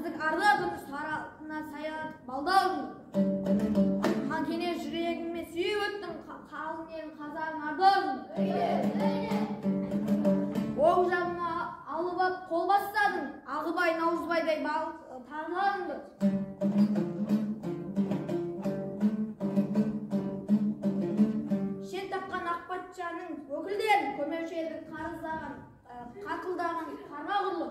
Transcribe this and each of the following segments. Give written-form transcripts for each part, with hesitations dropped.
Тәуелсіздік арда күні сарына саят балдауың. Хан Кене жүрегіме сүйіп өттің, қалың елің қазағың ардағың. Оң жағыңа алып ап қол бастадың, Ағыбай Наурызбайдай тарлағыңды. Шен таққан ақ патшаның өкілдерін көмеуші едік қарыздаған, қарқылдаған қарға құрлы.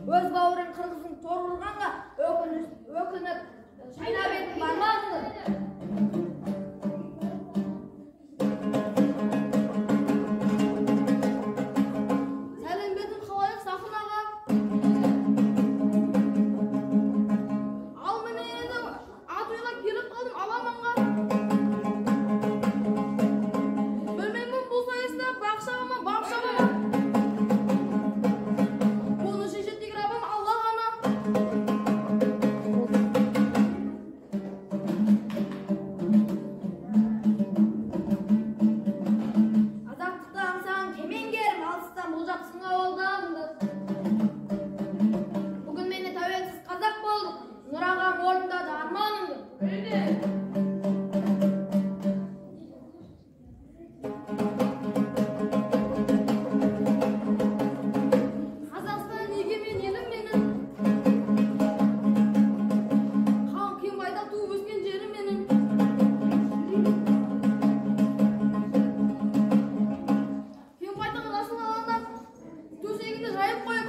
Өз бауырын қырғызын тор ұрғанға өкініп шайнап едің бармағыңды. Сәлем бердім халайық Сақын аға. Ал міне енді ат ойға келіп қалдым аламанға. Білмеймін бұл сайыста бақ шаба ма, бап шаба ма. Бұны шешетін Раббым Алла ғана. Азаттықты аңсаған кемеңгерім, алыстан болжап сынға алдағыңды. Бүгін мені тәуелсіз қазақ болдық, Нұр ағам орындады арманыңды. Қазақстан егемен елім менің. Қан кең байтақ туып өскен жерім менің. Кең байтақ жасыл алаңда төсегінде жайып қойып,